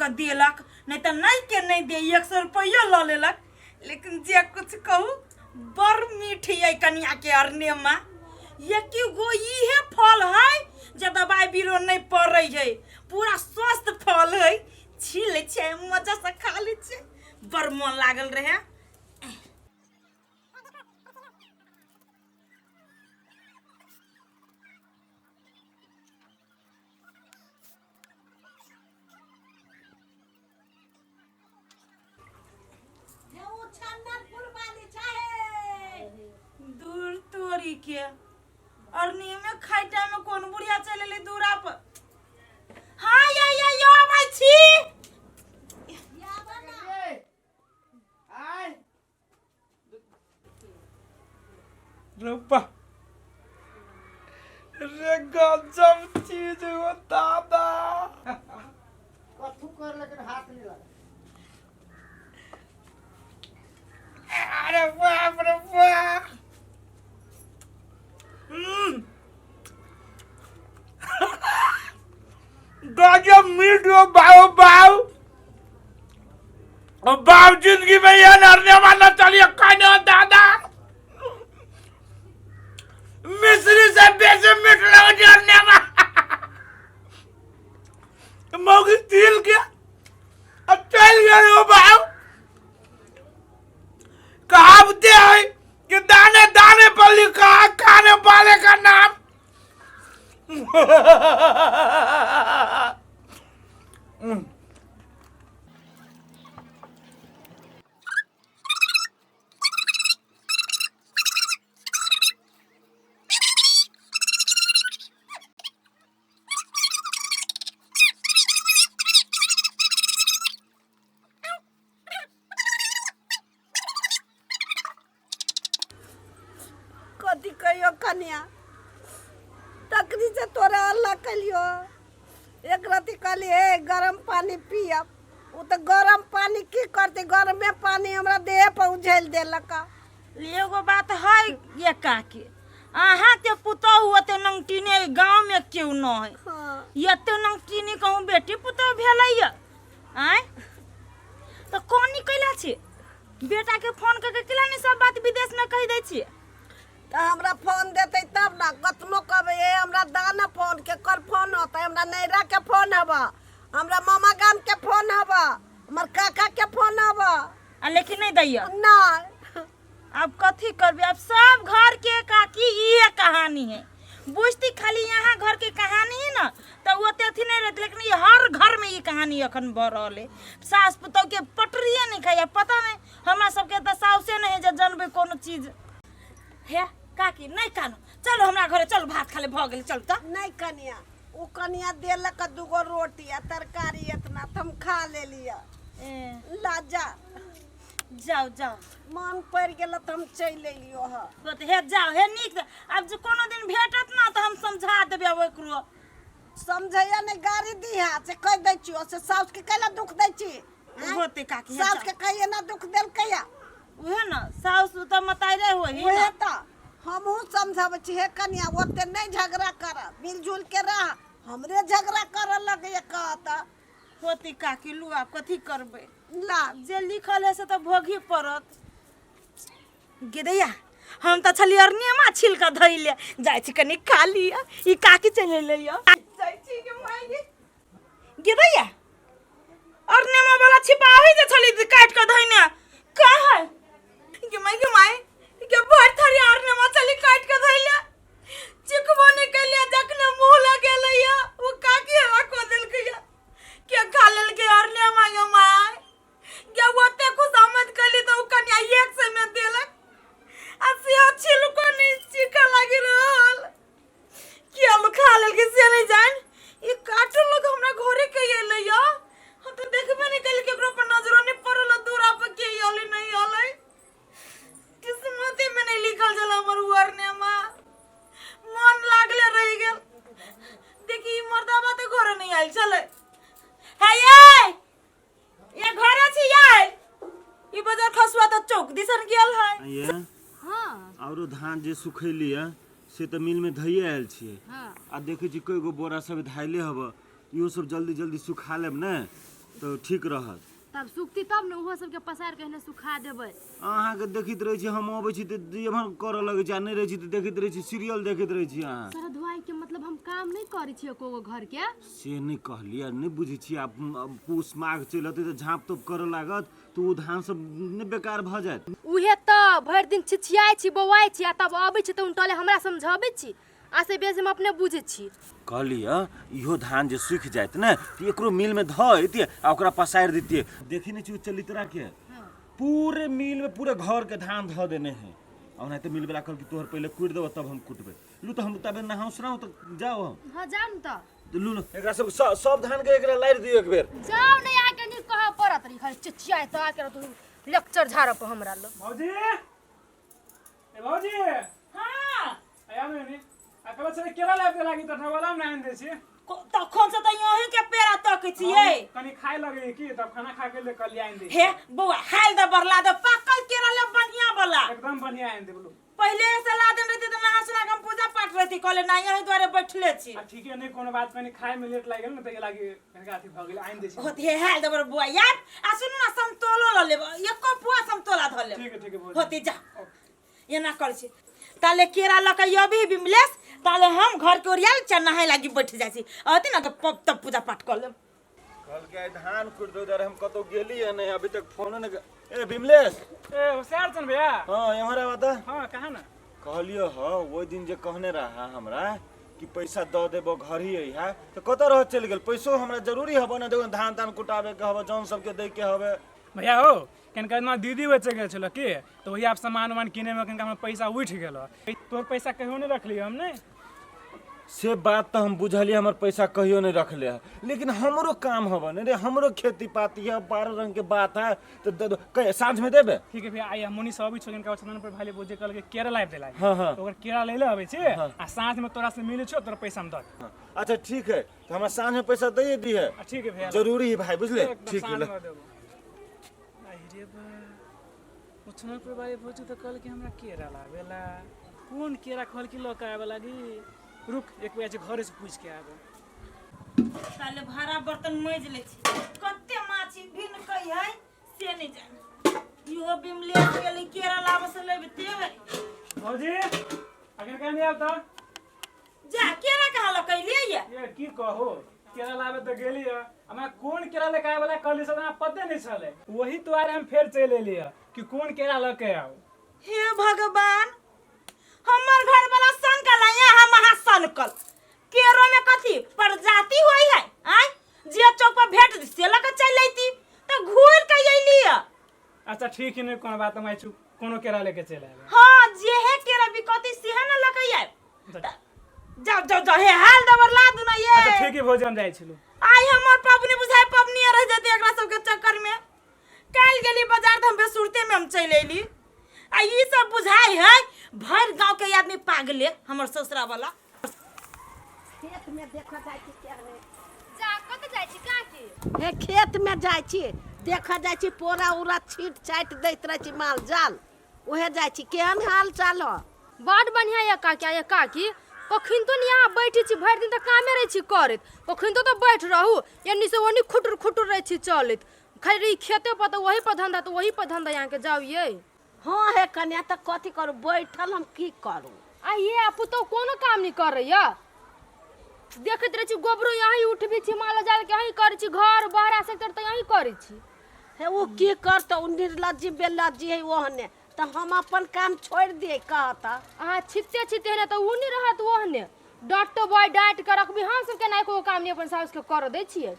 कऽ देलक, नहि तऽ नहि के नहि दे, 100 रुपैआ लऽ लेलक। लेकिन जे कुछ कहू, बड़ मीठ ये कनिया के अरनेमा। एक गो इहे फल है जे दवाई बीरो नहीं पड़े है, पूरा स्वस्थ फल है। छील लै छियै, मजा से खा लै छियै, बड़ मन लागल रहे। दूर तोरी के और में खाइ टाइम में कोन बुढ़िया चल एलै दूरा पर। हाँ या या या आबै छी। रब्बा रे, गजब चीज हो दादा। कथू कर, लेकिन हाथ नहीं लगा। अरे बाप रे बाप! गजब मीठ हो बाऊ बाऊ और बाप जिंदगी में ये लड़ने वाला चलिए कहने दादा, मिश्री से बेसी मीठ लग जरने में मौगी तिल के अब चल गए हो बाप। कहावते है कि दाने दाने पर लिखा है खाने वाले का नाम। कथी कहियो कन्या, तकरी से तोरा अल्लाह कलियो। एक रति कहली, हे गरम पानी पियब। ओ तऽ गरम पानी की करते, गरमे पानी हमरा देह पर उझेल देलक। एगो बात है ये काकी, अहाँके पुतहु ओते नंगटीने गाँवमे केओ न है। एते नंगटीनी कहूँ बेटी पुतहु भेलैया आँय? तऽ कोनी कैला छी बेटाके फोन करके केला नहीं सब बात विदेश में कहि दै छियै? तऽ हमरा फोन देतै तब ने। कतनो कहबै, ए हमरा दा ना फोन। केकर फोन होतै? हमरा नैरा के फोन हब, हमरा मामा गाम के फोन हब, हमर काका के फोन हब। आ लेकिन नहीं दैया। नहीं। अब कथी करबे, अब सब घर के काकी इहे कहानी है। बुझती खाली यहाँ घर के कहानी है ना तो ओते अथी नहीं रहते, लेकिन ये हर घर में ये कहानी अखन भऽ रहल है। सास पुतोह के पटरिए नहीं खाइए। पता नहीं, हमरा सबके तऽ साउसे नहीं है जे जनबै कोनो चीज हे। काकी नहीं कानू, चलो हमरा घरे चलो, भात खा ले, भऽ गेल, चल तऽ। नहीं कनिया, ओ कनिया देलक दूगो रोटी आ तरकारी इतना तऽ हम खा लेलियै। ए, ला जा। जाओ जाओ। मन पड़ि गेल तऽ हम चलि एलियो हँ। तो हे जाओ हे, नीक। आब जे कोनो दिन भेटत ना तऽ हम समझा देबै आब ओकरो। समझैया नहि, गाड़ी दीहा से कहि दै छियो। से साउसके कैला दुख दै छी? आँय? होते काकी, हे साउसके जाओ। कहिए ना दुख देलकैया। उहे ना, साउस तऽ मताइरे होही उहे ना। तऽ हमहूँ समझाबै छी, हे कनिया, ओते नहि झगड़ा कर, मिलजुल के रह। हमरे झगड़ा करऽ लगैया कहत। होती काकी, लू आब कथी करबै। ला। जे लिखल है से तऽ भोगही पड़त। गेदैया, हम तऽ छलियै अरनियमा छिल कऽ धैले, जाइ छी कनि खा लिअ। ई काकी चलि एलै यऽ, जाइ छी गे माय गे। गेदैया, अरनियमा वाला छिपा होइ जे छली काटि कऽ धैने, कहाँ है गे माय? गे माय गे, भरि थारी अरनियमा छली काटि कऽ धैले, चिकबो नहि केलियै, जखने मुँह लगेलै ओ काकी हमरा कऽ देलकै। के खा लेलकै अरनियमा गे माय गे? ओते खुशामद कैली तऽ ओ कनिया एक सौ में देलक आ से छिलको नहि चीखऽ लागि रहल। के लोग खा लेलकै से नहि जान। ई काटल लोग हमरा घरे के अयलै यऽ, हम तऽ देखबे नहि कैली, केकरो पर नजरो नहि पड़ल दूरा पर के अयलै नहि अयलै। किस्मते में नहीं लिखल छल हमर उ अरनेमा, मन लागले रहि गेल। देखी, ई मर्दाबा तऽ घरे नहीं आयल छलै। हे ये, ये घरे छी ये? ई बजार खसुआ तऽ चौक दिसन गेल है। ये औरो धान जे सुखैली है से तऽ मिल में धइए आयल छियै। आ देखै छी कई गो बोरा सब धाइले हब, इहो सब जल्दी जल्दी सुखा लेब ने तऽ ठीक रहत। तब सुखती तब ने ओहो सबके पसारि के एहने सुखा देबै। अहाँके देखैत रहै छी, हम अबै छी तऽ एम्हर करऽ लगै छी आ नहि रहै छी तऽ देखैत रहै छी, सीरियल देखैत रहै छी अहाँ। सरधुआई के मतलब हम काम नहि करै छी एको गो घर के। से नहि कहलियै, नहि बुझै छियै, आब पूस माघ चलि अतै तऽ झाँप तोप करऽ लागत तऽ ओ धान सब नहि बेकार भऽ जायत। उहे तऽ भरि दिन छिछियाइ छी बौआइ छी आ तब अबै छी तऽ उनटले हमरा समझाबै छी, आ से बेसी हम अपने बुझै छी। कहलियै इहो धान जे सूखि जायत ने तऽ एकरो मिलमे धऽ अइतियै आ ओकरा पसारि दितियै। देखै नहि छी ओ चलितराके पूरे मिलमे पूरे घरके धान धऽ देने है। ओनाहिते मिलवला कहलकै तोहर पहिले कुटि देबऽ तब हम कुटबै। लू तऽ हम तबे नहाउ सुनाउ तऽ जाउ हम। हाँ जाउ ने तऽ। तऽ लू ने एकरा सब सब धानके एकरा लारि दियौ एक बेर। जाउ ने, अहाँके नीक कहऽ पड़त रही, खाली चिचियाइत तऽ आके रहत लेक्चर झाड़ऽ पर हमरा लग। भौजी, ए भौजी। हाँ। आया ने आ कहलो छलै केरा लाबि दे लागी तऽ ठबला मे आनि दै छी। तखन से तऽ यहीं के पेड़ा तकै छियै। कनी खाय लगै की तब खाना खा के ले कहलियै आनि दै। हे बौआ, हाल दे बरला दे पाकल केरा ले बढ़िया वाला। एकदम बढ़िया आनि दे बोलू। पहिले से ला देने रहती तऽ नहा सुना के हम पूजा पाठ रहती, कहले ना यहीं द्वारे बैठले छी। आ ठीके नहीं कोनो बात, कनी खाय में लेट लागि गेल ने तऽ लागि कनिका अथी भऽ गेल, आनि दै छी। होत हे हाल दे बर बुआ यार। आ सुनू ना, समतोलो ल लेब, एको पुआ समतोला धऽ लेब। ठीक है, ठीक है भौजी। होती जा एना करै छी। ताले केरा लऽ के अबी बिमलेश, ताले हम घर के ओरिया चा नहाय लागी बैठ जाइ छी। अथी ना तऽ तब पूजा पाठ कऽ लेब। कहलकै आइ धान कुटि दो, हम कतौ गेली है नहीं, अभी तक फोनो नहीं। ए बिमलेश। ए होशियार चंद भैया। हाँ एम्हर आबऽ तऽ। हाँ कहाँ ना। कहलियो ह ओहि दिन जे कहने रहा हमरा कि पैसा दऽ देबो घर ही अइहा, तऽ कतऽ रह चलि गेल? पैसो हमरा जरूरी हबो ने, देखो धान तान कुटाबे के हबे, जौन सबके दै के हबे। भैया हो कनिका ना दीदी बेचे गेल छलो की तऽ वही आप सामान उमान किने में कनिका हमर पैसा उठि गेल। तोर पैसा कहियो नहीं रखलियो हम नहीं। से बात तऽ हम बुझलियै, हमर पैसा कहियो नहीं रखले है, लेकिन हमरो काम हबे ने रे, हमरो खेती पाती है, 12 रंग के बात है, तो दे दो। साँझ में देबे? ठीक है भैया, आइ हम मुनि सब अबै छो कनिका चंदन पर भाई बोझे कहलकै केरा लाबि देला। हाँ, हाँ। तो ओकर केरा ले ले अबै छी आ साँझ में तोरा से मिलै छो, तोरा पैसा हम दऽ देब। हाँ। अच्छा ठीक है, तो हमरा साँझ में पैसा दैए दी है। ठीक है भैया, जरूरी है भाई, बुझले? एकदम ठीक है, साँझ ले। में देबो। अरे बा उछनल पर बारी भौजी तऽ कहलकै हमरा केरा लाबेला, कोन केरा कहलकै लऽ के आबे लागी? रुक एक बेर घरे से पूछ के आबे। ताले भाड़ा बर्तन मैज लै छी, कते माछी भिन कई है से नहीं जाने। इहो बिमलेश गेलै केरा लाबे से लेबे ते है। भौजी अखन कहाँ नहीं आब तऽ? जा केरा कहाँ लऽ के अयलियै ये? ये की कहो, केरा लाबे तऽ गेली है, हमरा कोन केरा लेके आबे ला कहली से हमरा पते नहीं छलै, वही दुआरे हम फेर चलि एलियै कि कोन केरा लऽ के आउ। हे भगवान, हमर घर वाला सनकल है, यहाँ महासनकल। केरो में कथी प्रजाति होई है? आय जे चौक पर भेट से लऽ के चलि अयती तऽ घूर के अयली है। अच्छा ठीक है, नहीं कोनो बात, हम आइ कोनो केरा लेके चलि आयब। हाँ जेहे केरा बिकती सेहे ने लऽ के आयब। जाओ जाओ जाओ, हे हाल दबर ला दू ना ये। अच्छा ठीक है भौजी, हम जाइ छलू। आइ हमर पबनी बुझाइ पबनी रह जेतै एकरा सबके चक्कर में। काल्हि गेली बाजार तऽ हम बेसुरते में हम चलि अयली। आ ई सब बुझाइ है भरि गांव के आदमी पागले हमर ससुरा वाला। खेत में देखऽ जाइ छी केहने। जा कतऽ जाइ छी काकी? हे खेत में जाइ छी, देखऽ जाइ छी, पोरा उरा छीट चाटि दैत रहै छी माल जाल, उहे जाइ छी। केहन हाल चाल हो? बड बढ़िया ये काकी। ये काकी कखन तो नहीं यहाँ बैठे छी, भरि दिन तऽ कामे रहै छी करैत, कखन तो बैठ रहू एन्नी से ओन्नी खुटुर खुटुर रहै छी चलैत, खाली रही खेते पर तऽ वही पर धंधा, तऽ वही पर धंधा यहाँ के जाउ ये। हाँ हे कन्या, तऽ कथी करू, बैठल हम की करू? आ ये पुतहु कोनो काम नहीं करैया, देखैत रहै छी गोबरो यहीं उठबै छी, माल जाल के यहीं करै छी, घर बहरा सेक्टर तऽ यहीं करै छी। हे ओ की करतौ, ओ निर्लज्जी बेलज्जी है ओहने, तऽ हम अपन काम छोड़ि दियै कहता। अहाँ छिपते छिपते ने तऽ ओ नहि रहत ओहने, डाँटबै डाँटि कऽ रखबै, हम सब केना एको काम नहि अपन साउसके करऽ दै छियै।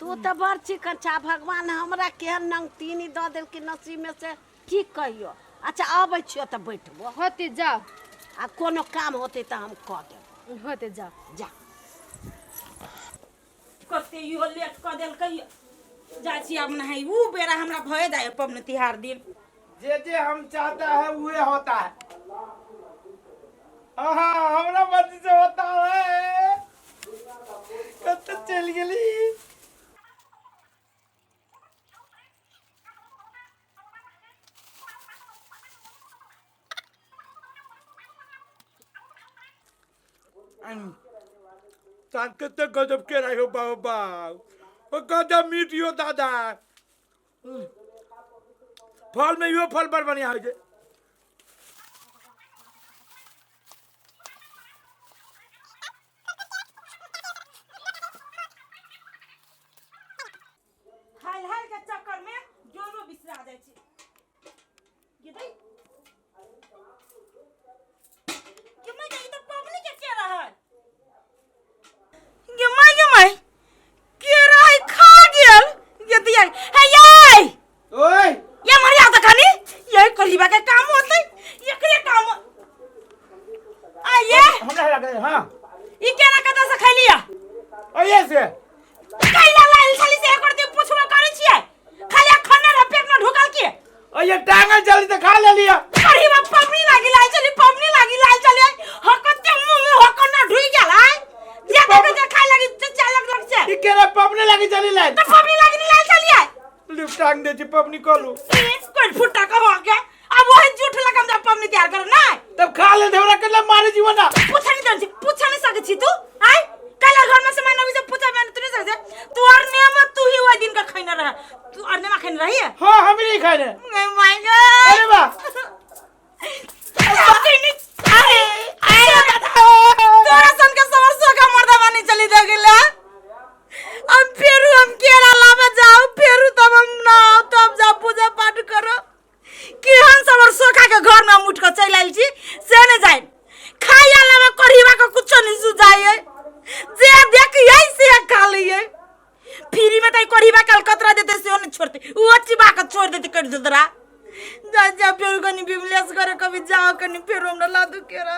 तू तऽ बड़ चिकन छा, भगवान हमरा केहन नंगतीनी दऽ देलखिन नसीब में से की कहियो। अच्छा अबै छियो तऽ बैठबो। होते जाओ। आ कोनो काम होतै तऽ हम कऽ देबो। होते जाओ। जा। कते इहो लेट कऽ देलकै। जाइ छी आब नहाय, ऊ बेरा हमरा भए जाय पबनी तिहार दिन। जे जे हम चाहता है वह होता है। हाँ हमरा मर्जी से होता है। कत चल गेली। ताकत तो गजब के रहे हो बाबा। ओ गजब मीठ यो दादा। फल में इहो फल बड़ बढ़िया होइ छै। हाल हाल के चक्कर में जोरो बिसरा जाइ छै। गे दै गे माय गे, ई तऽ पबनी के केरा है। गे माय, गे माय, केरा है खा गेल। गे दिया हे यै। ओए ये मरिया तऽ कनी ये करीबा के काम होतै, एकरे काम आ ये। हमरा लगे हां। ई केरा कतऽ से खैलिया? ओए से कैला लाइल छली से एकर दिन पुछबो करै छियै? खाली खन्ना रह पेट में ढुकल के। ओए टांगल चली तऽ खा लेलिया। करीबा पबनी लागी लाइल छली, पबनी लागी लाइल छली, हकते मुंह में हकन्ना ढुक गेल आय। जे देखे जे खाय लागी जे चालक लग से। ई केरा पबनी लागी चली लाइल। त पबनी लागी नहीं लाइल छली आय। लिप टांग दे छी पबनी कलू। एक कोई फुटा का हो गया अब वही झूठ लगम जब पबनी तैयार कर ना। तब खा ले हमरा केला मारे जीवन ना। पूछा नहीं जान छी, पूछा नहीं सके छी तू आय। कल घर में से मैं नवी से पूछा मैं तू नहीं सके तू और नेमा तू ही वही दिन का खाना रहा तू और नेमा खाने रही है। हां हम नहीं खाने। मैं my God. अरे वाह। अरे अरे तोरा सन के समर सोका मर्दा बानी चली दे गेला। हम फेरू हम केरा लाबा जाओ फेरू तब हम ना आओ तब जाओ पूजा पाठ करो। केहन समर सोखा के घर में हम उठ के चलि आयल छी से नहीं जाए। खाइ अलावा करीबा के कुछो नहीं सुझाइए, जे देखिए से खा लिए। फ्री में तई करीबा कलकत्ता देते से नहीं छोड़ते, वो चिबा के छोड़ देते कर देतरा। जा जा फेरू कनी बिमलेस करे कभी जाओ कनी फेरू हमरा लादू केरा।